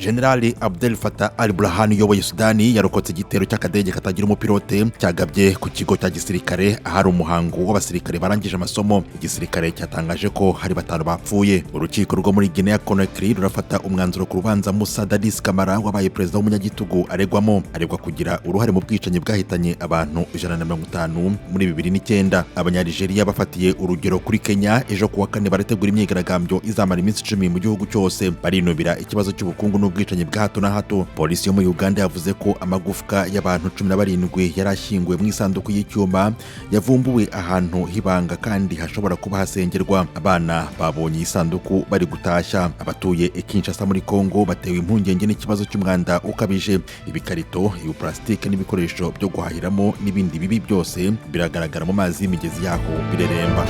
Generali Abdel Fattah al Burhan uyoboye Sudani yarokotse igitero cy'akadege katagira umupilote cyagabye ku kigo cya gisirikare ahari umuhango w'abasirikare barangije amasomo. Igisirikare cyatangaje ko hari batanu bapfuye. Urukiko rwo muri Guinea Conakry rurafata umwanzuro ku rubanza Musa Dadis Camara wabaye perezida w'umunyagitugu aregwamo. Aregwa kugira uruhare mu bwicanyi bwahitanye abantu 150 muri 2009. Abanyaligeria bafatiye urugero kuri Kenya, ejo kuwa kane barategura imyigaragambyo izamara iminsi 10 mu gihugu cyose, barinubira ikibazo cy'ubukungu n'ubwicanyi bwa hato na hato. Polisi yo muri Uganda yavuze ko amagufwa y'abantu 17 yari ashyinguwe mu isanduku y'icyuma yavumbuwe ahantu h'ibanga kandi hashobora kuba hasengerwa. Abana babonye iyi sanduku bari gutashya. Abatuye i Kinshasa muri Kongo batewe impungenge n'ikibazo cy'umwanda ukabije. Ibikarito, ibipulasitike n'ibikoresho byo guhahiramo n'ibindi bibi byose biragaragara mu mazi y'imigezi yaho bireremba.